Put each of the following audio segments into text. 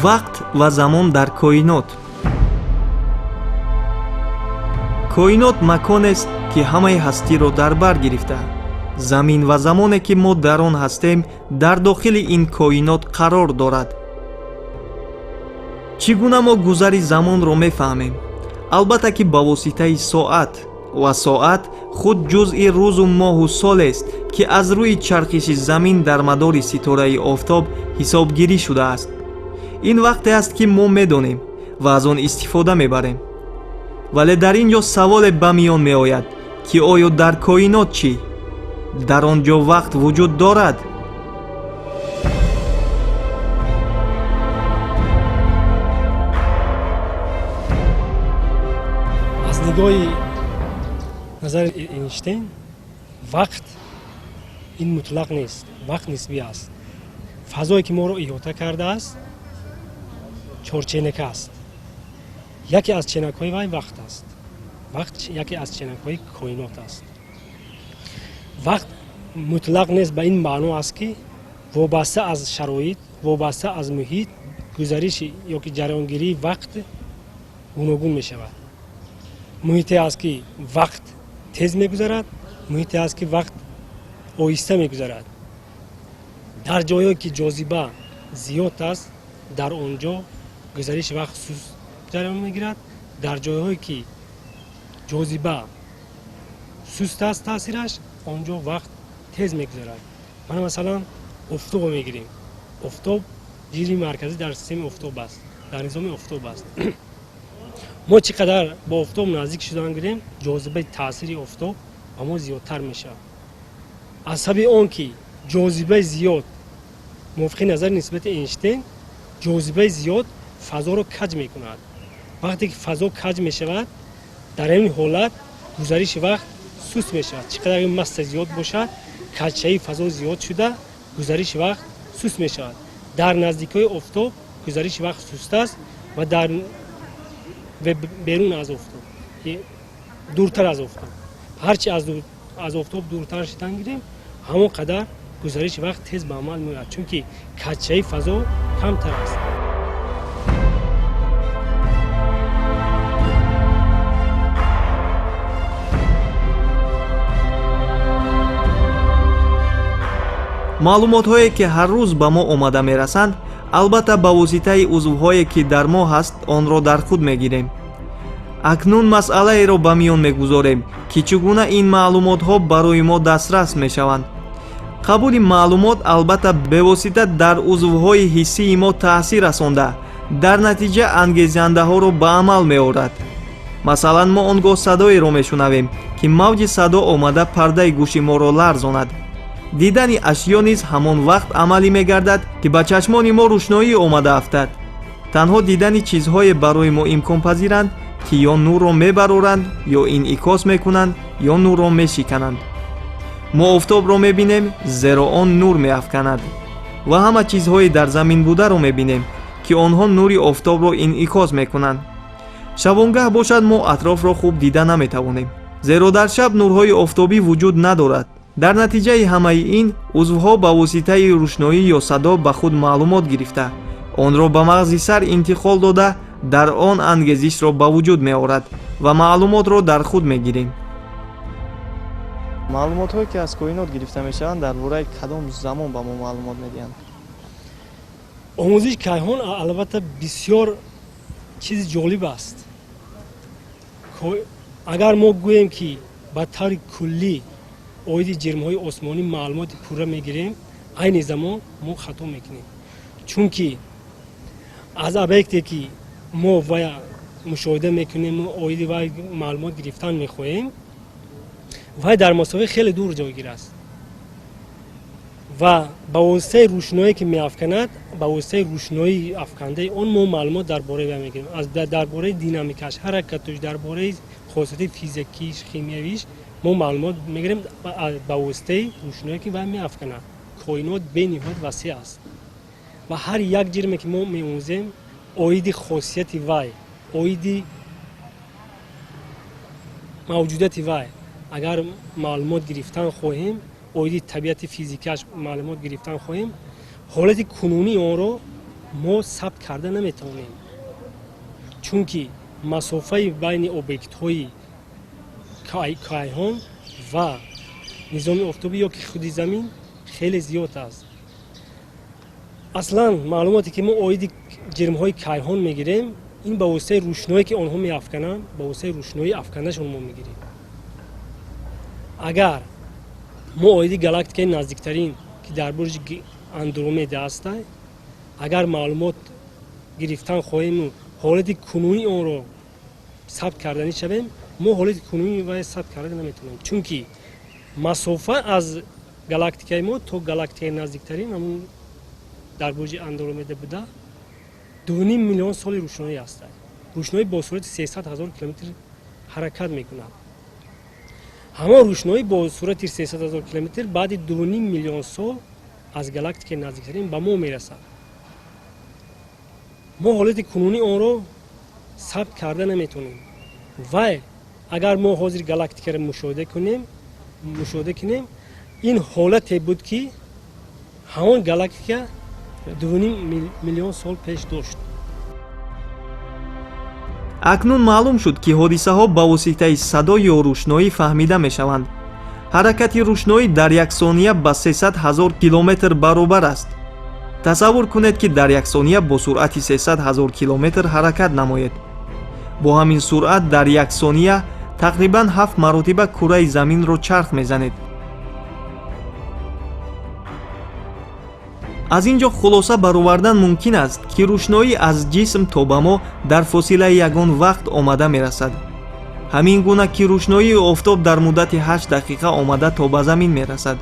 Вақт ва замон дар коинот. Коинот маконест, ки ҳамаи ҳастиро дар бар гирифта. Замин ва замоне, ки мо дар он ҳастем, дар дохили ин коинот қарор дорад. Чӣ гуна мо гузари замонро мефаҳмем? Албатта, ки ба воситаи соат, ва соат худ ҷузъи рӯзу моҳу солест, ки аз рӯи чархиши замин дар мадори ситораи офтоб ҳисобгирӣ шудааст. Ин вақте аст, ки мо медонем ва аз он истифода мебарем. Вале дар ин ҷо саволе ба миён меояд, ки оё дар коинот чӣ? Дар он ҷо вақт вуҷуд дорад? Аз нигоҳи назари Эйнштейн, вақт ин мутлақ нест, вақт нисбӣ аст. Фазое, ки моро иҳота кардааст, чорченака аст. Яке аз ченакҳои вай вақт аст. Вақт яке аз ченакҳои коинот аст. Вақт мутлақ нест ба ин маъно аст, ки вобаста аз шароит, вобаста аз муҳит, гузариши ёки ҷараёнгирии вақт гуногун мешавад. Муҳите аст, ки вақт тез мегузарад, муҳите аст, ки вақт оҳиста мегузарад. Дар ҷойҳое, ки ҷозиба зиёд аст, дар он ҷо гузариши вақт суст ҷараён мегирад. Дар ҷойҳое, ки ҷозиба суст аст таъсираш, он ҷо вақт тез мегузарад. Мана, масалан, офтобро мегирем. Офтоб ҷирми марказӣ дар системаи офтоб аст, дар низоми офтоб аст. Мо чӣ қадар бо офтоб наздик шудан гирем, ҷозибаи таъсири офтоб ба мо зиёдтар мешавад. Аз сабаби он ки ҷозибаи зиёд, мувофиқи назари нисбати Эйнштейн, ҷозибаи зиёд фазоро каҷ мекунад. Вақте ки фазо каҷ мешавад, дар ҳамин ҳолат гузариши вақт суст мешавад. Чӣ қадар масса зиёд бошад, каҷшавии фазо зиёд шуда, гузариши вақт суст мешавад. Дар наздикиҳои офтоб гузариши вақт суст аст ва дар берун аз офтоб, дуртар аз офтоб, ҳарчи аз офтоб дуртар шидан гирем, ҳамон қадар гузариши вақт тез ба амал меояд, чунки каҷшавии фазо камтар аст. Маълумотҳое, ки ҳар рӯз ба мо омада мерасанд, албатта, ба воситаи узвҳое, ки дар мо ҳаст, онро дар худ мегирем. Акнун масъалаеро ба миён мегузорем, ки чӣ гуна ин маълумотҳо барои мо дастрас мешаванд. Қабули маълумот, албатта, бевосита дар узвҳои ҳиссии мо таъсир расонда, дар натиҷа ангезандаҳоро ба амал меорад. Масалан, мо он гоҳ садоеро мешунавем, ки мавҷи садо омада пардаи гӯши моро ларзонад. Дидани ашё низ ҳамон вақт амалӣ мегардад, ки ба чашмони мо рӯшноӣ омада афтад. Танҳо дидани чизҳое барои мо имконпазиранд, ки ё нурро мебароранд, ё инъикос мекунанд, ё нурро мешикананд. Мо офтобро мебинем, зеро он нур меафканад, ва ҳама чизҳои дар замин бударо мебинем, ки онҳо нури офтобро инъикос мекунанд. Шабонгаҳ бошад, мо атрофро хуб дида наметавонем, зеро дар шаб нурҳои офтобӣ вуҷуд надорад. Дар натиҷаи ҳамаи ин, узвҳо ба воситаи рӯшноӣ ё садо ба худ маълумот гирифта, онро ба мағзи сар интиқол дода, дар он ангезишро ба вуҷуд меорад ва маълумотро дар худ мегирем. Маълумотҳое, ки аз коинот гирифта мешаванд, дар бораи кадом замон ба мо маълумот медиҳанд? Омӯзиши кайҳон албатта бисёр чизи ҷолиб аст. Агар мо гӯем, ки ба таври куллӣ оиди ҷирмҳои осмонӣ маълумоти пурра мегирем, айни замон мо хато мекунем, чунки аз объекте, ки мо вая мушоҳида мекунем, оиди вай маълумот гирифтан мехоҳем, вай дар масофаи хеле дур ҷойгир аст ва ба воситаи рӯшноие, ки меафканад, ба воситаи рӯшноии афкандаи он мо маълумот дар бораи вай мегирем, дар бораи динамикаш, ҳаракатуш, дар бораи хосияти физикиш, химиявиш мо маълумот мегирем ба воситаи рӯшное, ки вай меафканад. Коинот бениҳоят васеъ аст ва ҳар як ҷирме, ки мо меомӯзем, оиди хосияти вай, оиди мавҷудияти вай агар маълумот гирифтан хоҳем, оиди табиати физикиаш маълумот гирифтан хоҳем, ҳолати кунунии онро Мо сабт карда наметавонем, чунки масофаи байни объектҳои кайҳон ва низоми офтобӣ ё ки худи замин хеле зиёд аст. Аслан маълумоте ки мо оиди ҷирмҳои кайҳон мегирем, ин ба воситаи рӯшное ки онҳо меафкананд, ба воситаи рӯшноии афкандашон мо мегирем. Агар мо оиди галактикаи наздиктарин, ки дар бурҷи Андромеда аста, агар маълумот гирифтан хоҳему ҳолати кунунии онро сабт карданӣ шавем, мо ҳолати кунунии вай сабт карда наметавонем, чунки масофа аз галактикаи мо то галактикаи наздиктарин, ҳамун дар бурҷи Андромеда буда, 2,5 миллион соли рӯшноӣ аст. Рӯшноӣ бо суръати 300 ҳазор километр ҳаракат мекунад. Ҳамон рӯшноӣ бо суръати 300 ҳазор километр баъди 2,5 миллион сол аз галактикаи наздиктарин ба мо мерасад. Мо ҳолати кунунии онро сабт карда наметавонем. Вай агар мо ҳозир галактикаро мушоҳида кунем, ин ҳолате буд, ки ҳамон галактика 2,5 миллион сол пеш дошт. Акнун маълум шуд, ки ҳодисаҳо ба воситаи садо ё рӯшноӣ фаҳмида мешаванд. Ҳаракати рӯшноӣ дар як сония ба 300 ҳазор километр баробар аст. Тасаввур кунед, ки дар як сония бо суръати 300 ҳазор километр ҳаракат намоед. Бо ҳамин суръат дар як сония тақрибан ҳафт маротиба кураи заминро чарх мезанед. Аз ин ҷо хулоса баровардан мумкин аст, ки рӯшноӣ аз ҷисм то ба мо дар фосилаи ягон вақт омада мерасад. Ҳамин гуна ки рӯшноии офтоб дар муддати 8 дақиқа омада то ба замин мерасад.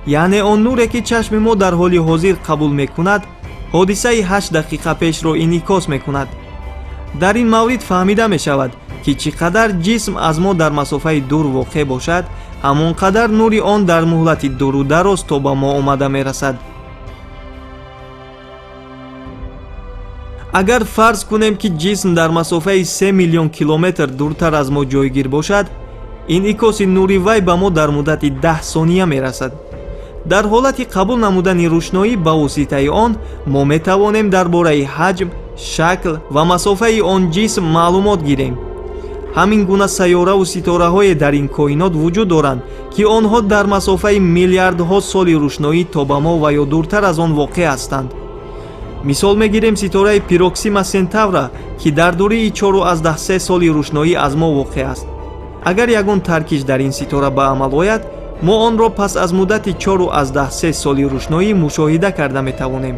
Яъне он нуре, ки чашми мо дар ҳоли ҳозир қабул мекунад, ҳодисаи 8 дақиқа пешро инъикос мекунад. Дар ин маврид фаҳмида мешавад, ки чӣ қадар ҷисм аз мо дар масофаи дур воқеъ бошад, ҳамон қадар нури он дар муҳлати дуру дароз то ба мо омада мерасад. Агар фарз кунем, ки ҷисм дар масофаи 3 миллион километр дуртар аз мо ҷойгир бошад, инъикоси нури вай ба мо дар муддати 10 сония мерасад. Дар ҳолати қабул намудани рӯшноӣ ба воситаи он мо метавонем дар бораи ҳаҷм, шакл ва масофаи он ҷисм маълумот гирем. Ҳамин гуна сайёраву ситораҳое дар ин коинот вуҷуд доранд, ки онҳо дар масофаи миллиардҳо соли рӯшноӣ то ба мо ва ё дуртар аз он воқеъ ҳастанд. Мисол мегирем ситораи Проксима Сентавра, ки дар дурии 4,3 соли рӯшноӣ аз мо воқеъ аст. Агар ягон таркиш дар ин ситора ба амал ояд, мо онро пас аз муддати 4,3 соли рӯшноӣ мушоҳида карда метавонем.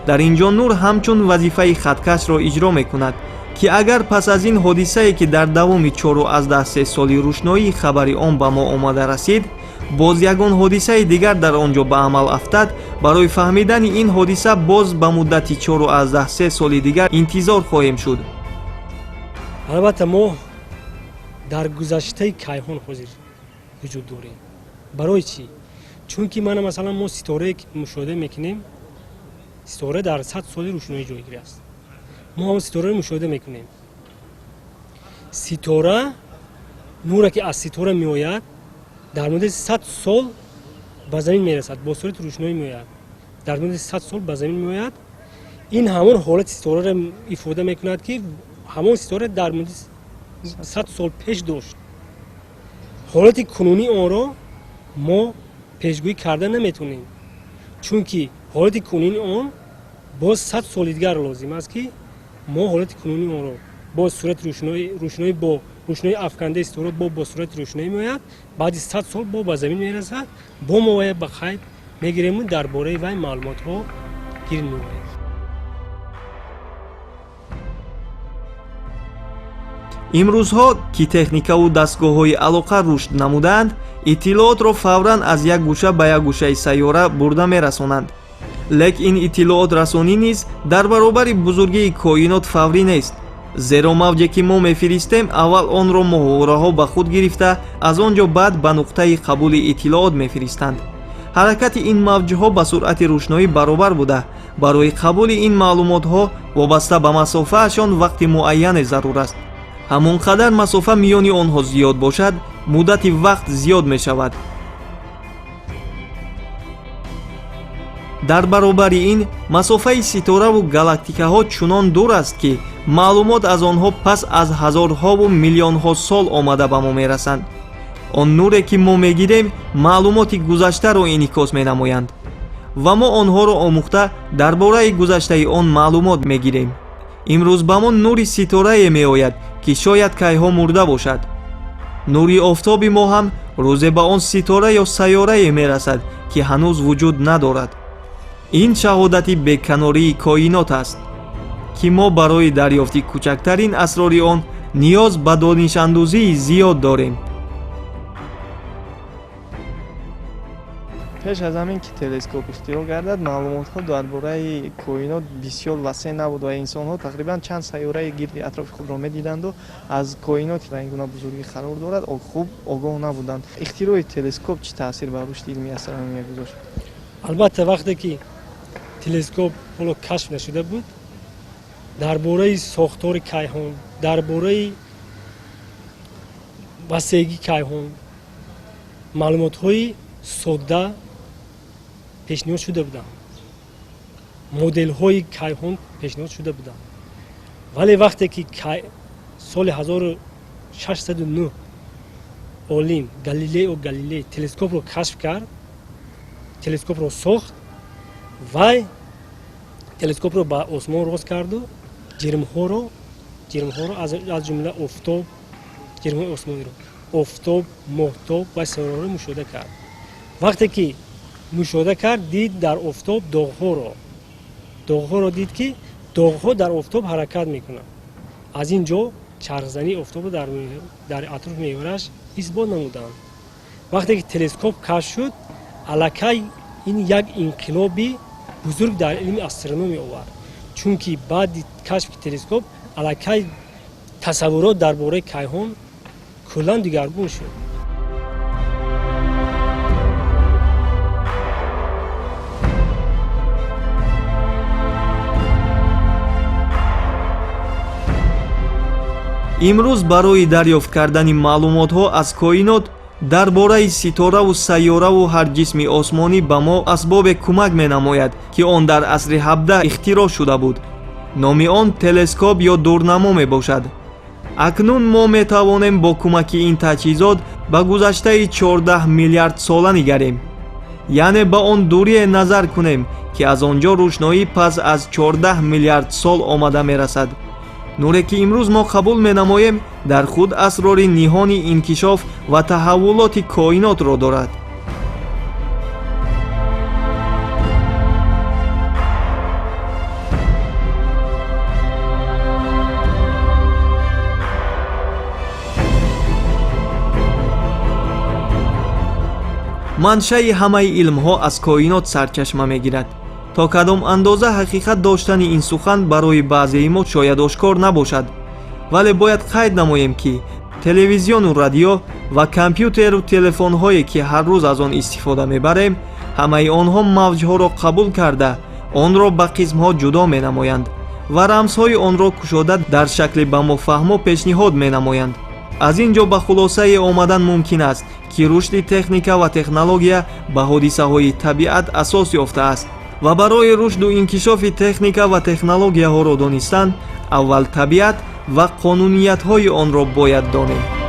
Дар ин ҷо нур ҳамчун вазифаи хаткашро иҷро мекунад, ки агар пас аз ин ҳодисае, ки дар давоми 4,3 соли рӯшноӣ хабари он ба мо омада расид, боз ягон ҳодисаи дигар дар он ҷо ба амал афтад, барои фаҳмидани ин ҳодиса боз ба муддати 4,3 соли дигар интизор хоҳем шуд. Албатта, мо дар гузаштаи кайҳон ҳозир вуҷуд дорем. Барои чӣ? Чунки мана, масалан, мо ситорае ки мушоҳида мекунем, ситора дар 100 соли рӯшноӣ ҷойгир аст. Мо ҳамон ситораро мушоҳида мекунем. Ситора, нуре ки аз ситора меояд, дар муддати 100 сол ба замин мерасад, бо суръати рӯшноӣ меояд, дар муддати 100 сол ба замин меояд. Ин ҳамон ҳолати ситораро ифода мекунад, ки ҳамон ситора дар муддати 100 сол пеш дошт. Ҳолати кунунии онро мо пешгӯӣ карда наметавонем, чунки ҳолати кунунии он боз 100 соли дигар лозим аст, ки мо ҳолати кунунии онро бо суръати рӯшноӣ, бо рӯшноии афкандаи ситора, бо суръати рӯшноӣ меояд, баъди 100 сол бо ба замин мерасад, бо мо вая ба қайд мегирему дар бораи вай маълумотҳо гир меояд. Имрӯзҳо, ки техникаву дастгоҳҳои алоқа рушд намудаанд, иттилоотро фавран аз як гӯша ба як гӯшаи сайёра бурда мерасонанд. Лек ин иттилоотрасонӣ низ дар баробари бузургии коинот фаврӣ нест, зеро мавҷе, ки мо мефиристем, аввал онро моҳвораҳо ба худ гирифта, аз он ҷо баъд ба нуқтаи қабули иттилоот мефиристанд. Ҳаракати ин мавҷҳо ба суръати рӯшноӣ баробар буда, барои қабули ин маълумотҳо вобаста ба масофаашон вақти муайяне зарур аст. Ҳамон қадар масофа миёни онҳо зиёд бошад, муддати вақт зиёд мешавад. Дар баробари ин масофаи ситораву галактикаҳо чунон дур аст, ки маълумот аз онҳо пас аз ҳазорҳову миллионҳо сол омада ба мо мерасанд. Он нуре, ки мо мегирем, маълумоти гузаштаро инъикос менамоянд ва мо онҳоро омӯхта дар бораи гузаштаи он маълумот мегирем. Имрӯз ба мо нури ситорае меояд, ки шояд кайҳо мурда бошад. Нури офтоби мо ҳам рӯзе ба он ситора ё сайёрае мерасад, ки ҳанӯз вуҷуд надорад. Ин шаҳодати беканории коинот аст, ки мо барои дарёфти кӯчактарин асрори он ниёз ба донишандӯзии зиёд дорем. Пеш аз ҳамин ки телескоп ихтироъ гардад, маълумотҳо дар бораи коинот бисёр васеъ набуд ва инсонҳо тақрибан чанд сайёраи гирди атрофи худро медиданду аз коиноти ба ин гуна бузургӣ қарор дорад хуб огоҳ набуданд. Ихтирои телескоп чӣ таъсир ба рушди илми астрономия гузошт? Албатта, вақте ки телескоп ҳоло кашф нашуда буд, дар бораи сохтори кайҳон, дар бораи васеъгии кайҳон маълумотҳои содда пешниҳод шуда буданд, моделҳои кайҳон пешниҳод шуда буданд. Вале вақте ки соли 1609 олим Галилео Галилей телескопро кашф кард, телескопро сохт, вай телескопро ба осмон рост карду ҷирмҳоро аз ҷумла офтоб, ҷирмҳои осмониро, офтоб, моҳтоб ва сиёраҳоро мушоҳида кард. Вақте ки мушоҳида кард, дид дар офтоб доғҳоро дид, ки доғҳо дар офтоб ҳаракат мекунанд. Аз ин ҷо чархзании офтобро дар атрофи меҳвараш исбот намуданд. Вақте ки телескоп кашф шуд, аллакай ин як инқилоби бузург дар илми астрономия овард, чунки баъди кашфи телескоп аллакай тасаввурот дар бораи кайҳон куллан дигаргун шуд. Имрӯз барои дарёфт кардани маълумотҳо аз коинот дар бораи ситораву сайёраву ҳар ҷисми осмонӣ ба мо асбобе кӯмак менамояд, ки он дар асри 17 ихтироъ шуда буд. Номи он телескоп ё дурнамо мебошад. Акнун мо метавонем бо кӯмаки ин таҷҳизот ба гузаштаи 14 миллиард сола нигарем, яъне ба он дурие назар кунем, ки аз он ҷо рӯшноӣ пас аз 14 миллиард сол омада мерасад. Нуре, ки имрӯз мо қабул менамоем, дар худ асрори ниҳони инкишоф ва таҳаввулоти коинотро дорад. Маншаи ҳамаи илмҳо аз коинот сарчашма мегирад. То кадом андоза ҳақиқат доштани ин сухан барои баъзеи мо шояд ошкор набошад, вале бояд қайд намоем, ки телевизиону радио ва компютеру телефонҳое, ки ҳар рӯз аз он истифода мебарем, ҳамаи онҳо мавҷҳоро қабул карда, онро ба қисмҳо ҷудо менамоянд ва рамзҳои онро кушода дар шакли ба мо фаҳмо пешниҳод менамоянд. Аз ин ҷо ба хулосае омадан мумкин аст, ки рушди техника ва технология ба ҳодисаҳои табиат асос ёфтааст ва барои рушду инкишофи техника ва технологияҳоро донистан аввал табиат ва қонуниятҳои онро бояд донем.